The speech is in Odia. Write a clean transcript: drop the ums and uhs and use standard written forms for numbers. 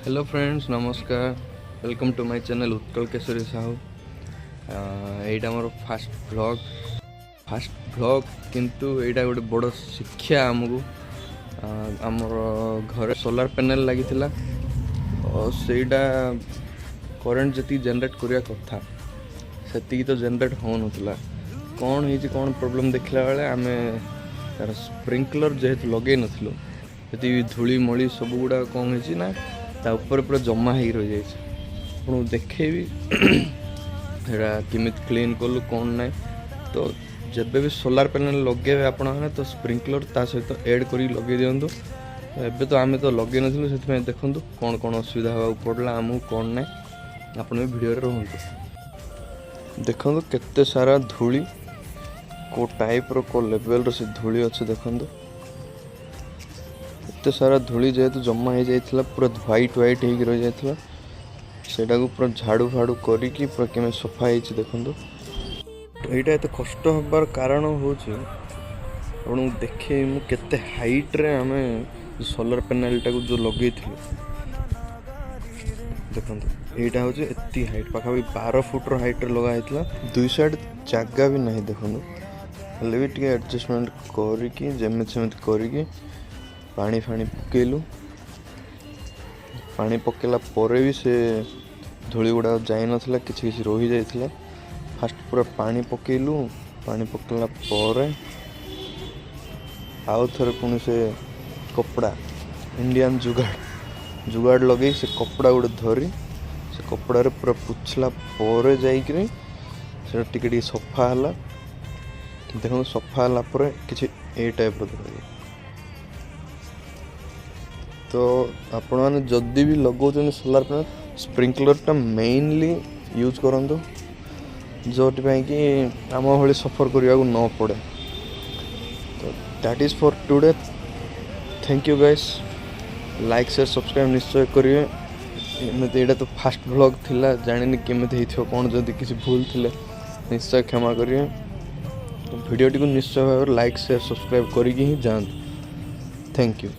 ହ୍ୟାଲୋ ଫ୍ରେଣ୍ଡସ୍, ନମସ୍କାର। Welcome to my channel Utkal Keshari Sahu. ଏଇଟା ମୋର ଫାଷ୍ଟ ଭ୍ଲଗ୍। ଫାଷ୍ଟ ଭ୍ଲଗ୍, କିନ୍ତୁ ଏଇଟା ଗୋଟେ ବଡ଼ ଶିକ୍ଷା ଆମକୁ। ଆମର ଘରେ ସୋଲାର ପ୍ୟାନେଲ୍ ଲାଗିଥିଲା। ସେଇଟା କରେଣ୍ଟ ଯେତିକି ଜେନେରେଟ୍ କରିବା କଥା, ସେତିକି ତ ଜେନେରେଟ୍ ହେଉନଥିଲା। କ'ଣ ହେଇଛି, କ'ଣ ପ୍ରୋବ୍ଲେମ୍ ଦେଖିଲା ବେଳେ ଆମେ ତାର ସ୍ପ୍ରିଙ୍କଲର୍ ଯେହେତୁ ଲଗେଇ ନଥିଲୁ, ସେତିକି ଧୂଳି ମଳି ସବୁ ଗୁଡ଼ାକ କ'ଣ ହେଇଛି ନା ତା ଉପରେ ପୁରା ଜମା ହେଇକି ରହିଯାଇଛି। ଆପଣଙ୍କୁ ଦେଖେଇବି ସେଇଟା କେମିତି କ୍ଲିନ୍ କଲୁ, କ'ଣ ନାହିଁ। ତ ଯେବେ ବି ସୋଲାର ପ୍ୟାନେଲ୍ ଲଗେଇବେ ଆପଣମାନେ, ତ ସ୍ପ୍ରିଙ୍କଲର୍ ତା ସହିତ ଏଡ଼୍ କରିକି ଲଗେଇ ଦିଅନ୍ତୁ। ଏବେ ତ ଆମେ ତ ଲଗେଇ ନଥିଲୁ, ସେଥିପାଇଁ ଦେଖନ୍ତୁ କ'ଣ କ'ଣ ଅସୁବିଧା ହେବାକୁ ପଡ଼ିଲା ଆମକୁ, କ'ଣ ନାହିଁ। ଆପଣ ବି ଭିଡ଼ିଓରେ ରୁହନ୍ତୁ। ଦେଖନ୍ତୁ କେତେ ସାରା ଧୂଳି, କେଉଁ ଟାଇପ୍ର, କେଉଁ ଲେଭେଲ୍ର ସେ ଧୂଳି ଅଛି। ଦେଖନ୍ତୁ, ଏତେ ସାରା ଧୂଳି ଯେହେତୁ ଜମା ହେଇଯାଇଥିଲା, ପୁରା ହ୍ୱାଇଟ୍ ହ୍ୱାଇଟ୍ ହେଇକି ରହିଯାଇଥିଲା। ସେଇଟାକୁ ପୁରା ଝାଡ଼ୁ ଫାଡ଼ୁ କରିକି ପୁରା କେମିତି ସଫା ହେଇଛି ଦେଖନ୍ତୁ। ଏଇଟା ଏତେ କଷ୍ଟ ହେବାର କାରଣ ହେଉଛି, ଆପଣଙ୍କୁ ଦେଖେଇବି ମୁଁ କେତେ ହାଇଟ୍ରେ ଆମେ ସୋଲାର ପ୍ୟାନେଲ୍ଟାକୁ ଯେଉଁ ଲଗେଇଥିଲୁ। ଦେଖନ୍ତୁ, ଏଇଟା ହେଉଛି ଏତିକି ହାଇଟ୍, ପାଖାପାଖି 12 ଫୁଟର ହାଇଟ୍ରେ ଲଗା ହେଇଥିଲା। ଦୁଇ ସାଇଡ଼୍ ଜାଗା ବି ନାହିଁ ଦେଖନ୍ତୁ। ହେଲେ ବି ଟିକେ ଆଡ଼ଜଷ୍ଟମେଣ୍ଟ କରିକି, ଯେମିତି ସେମିତି କରିକି ପାଣି ଫାଣି ପକେଇଲୁ। ପାଣି ପକେଇଲା ପରେ ବି ସେ ଧୂଳି ଗୁଡ଼ାକ ଯାଇନଥିଲା, କିଛି କିଛି ରହିଯାଇଥିଲା। ଫାଷ୍ଟ ପୁରା ପାଣି ପକେଇଲୁ। ପାଣି ପକେଇଲା ପରେ ଆଉ ଥରେ ପୁଣି ସେ କପଡ଼ା, ଇଣ୍ଡିଆନ୍ ଜୁଗାଡ଼, ଜୁଗାଡ଼ ଲଗେଇ ସେ କପଡ଼ା ଗୋଟେ ଧରି ସେ କପଡ଼ାରେ ପୁରା ପୋଛିଲା ପରେ ଯାଇକିରି ସେଟା ଟିକେ ଟିକେ ସଫା ହେଲା। ଦେଖନ୍ତୁ, ସଫା ହେଲା ପରେ କିଛି ଏଇ ଟାଇପ୍ର ଦେଖାଯିବ। ତ ଆପଣମାନେ ଯଦି ବି ଲଗାଉଛନ୍ତି ସୋଲାର ପ୍ୟାନେଲ୍, ସ୍ପ୍ରିଙ୍କଲର୍ଟା ମେନଲି ୟୁଜ୍ କରନ୍ତୁ, ଯେଉଁଥିପାଇଁ କି ଆମ ଭଳି ସଫର୍ କରିବାକୁ ନ ପଡ଼େ। ତ that is for today. Thank you guys. Like, share, subscribe ନିଶ୍ଚୟ କରିବେ। ଏମିତି ଏଇଟା ତ ଫାଷ୍ଟ ଭ୍ଲଗ୍ ଥିଲା, ଜାଣିନି କେମିତି ହେଇଥିବ କ'ଣ। ଯଦି କିଛି ଭୁଲ ଥିଲେ ନିଶ୍ଚୟ କ୍ଷମା କରିବେ। ଭିଡ଼ିଓଟିକୁ ନିଶ୍ଚୟ ଭାବରେ ଲାଇକ୍, ସେୟାର, ସବସ୍କ୍ରାଇବ୍ କରିକି ହିଁ ଯାଆନ୍ତୁ। Thank you.